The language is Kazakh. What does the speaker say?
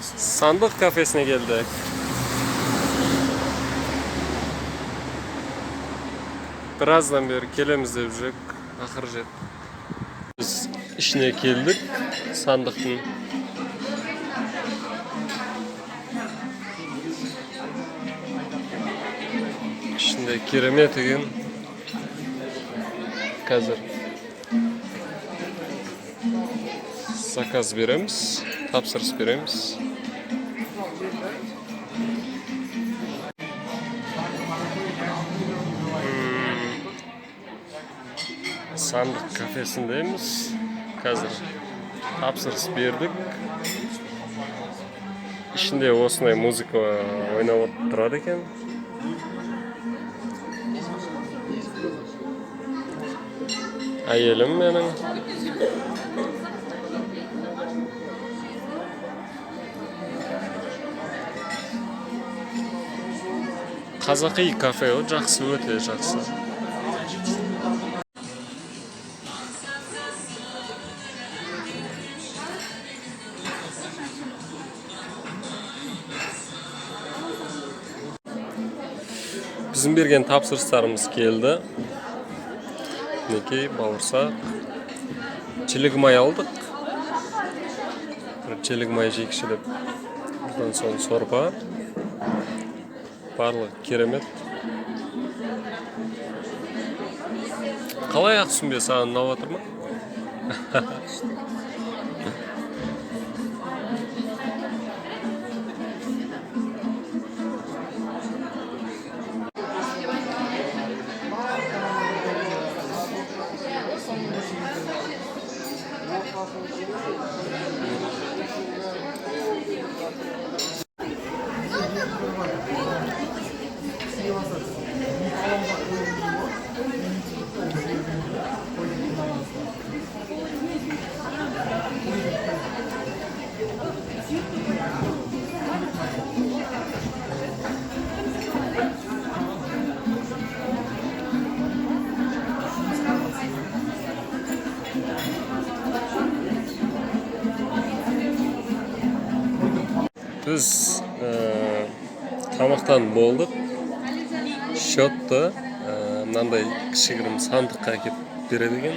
Сандық кафесіне келдік. Біраздан бері келеміз деп жүрек, ақыры жеттік. Біз ішіне келдік сандықтың. Ішінде керемет екен. Қазір заказ береміз, тапсырыс береміз. Сандық кафесіндеміз. Қазір тапсырыс бердік. Ішінде осындай музыка ойнап тұрады екен. Әйелім менің. Қазақи кафе ғой, жақсы, өте жақсы. Біздің берген тапсырыстарымыз келді. Мінекей, бауырсақ, жілік май алдық. Бір жілік май жейікші деп. Одан соң сорпа. Барлығы керемет. Қалай, Ақсүмбе, саған ұнап жатыр ма? Біз тамақтан болдық. Счетты мынандай кішігірім сандыққа әкеп береді екен.